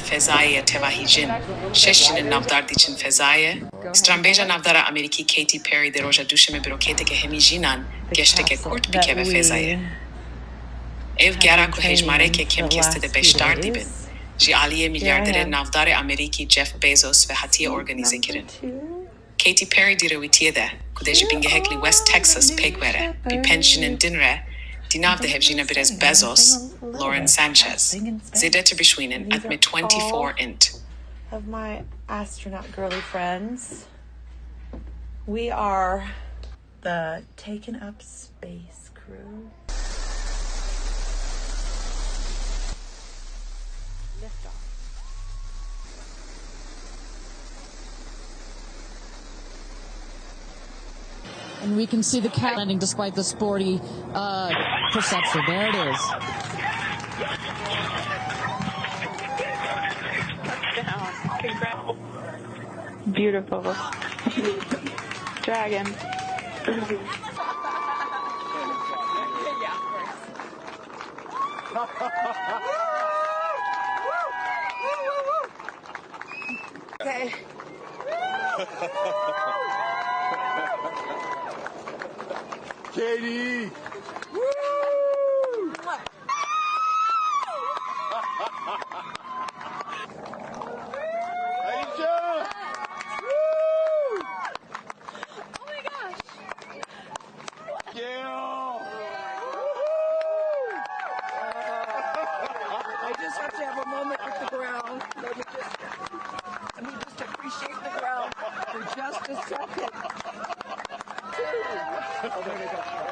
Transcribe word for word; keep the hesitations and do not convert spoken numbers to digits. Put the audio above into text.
fezayê ye tevahî jin, şeş jinên navdar diçin fezayê. Stranbêja navdara Amerîkî Katy Perry dê roja Duşemê bi roketeke hemî jinan geşteke kurt bikeve fezayê. Ev gera ku hejmareke kêm kes tê de beşdar dibin, ji aliyê milyarderê navdarê Amerîkî Jeff Bezos ve hatiye organîzekirin. Katy Perry di rêwîtiyê de, ku dê ji bingehek li West Texas pêk were, bi pênc jinên din re, di nav de hevjîna birêz Bezos, Lauren Sanchez, zêdetir bişwînin, etme twenty-four int. Of my astronaut girly friends. We are the Taken Up Space Crew. Liftoff. And we can see the cat landing despite the sporty uh, perception. There it is. Touchdown. Congrats. Beautiful. Dragon. Okay. Katie! Asia! Oh my gosh! Gail! I just have to have a moment with the ground. Let me just, let me just appreciate the ground for just a second. Oh, there we go.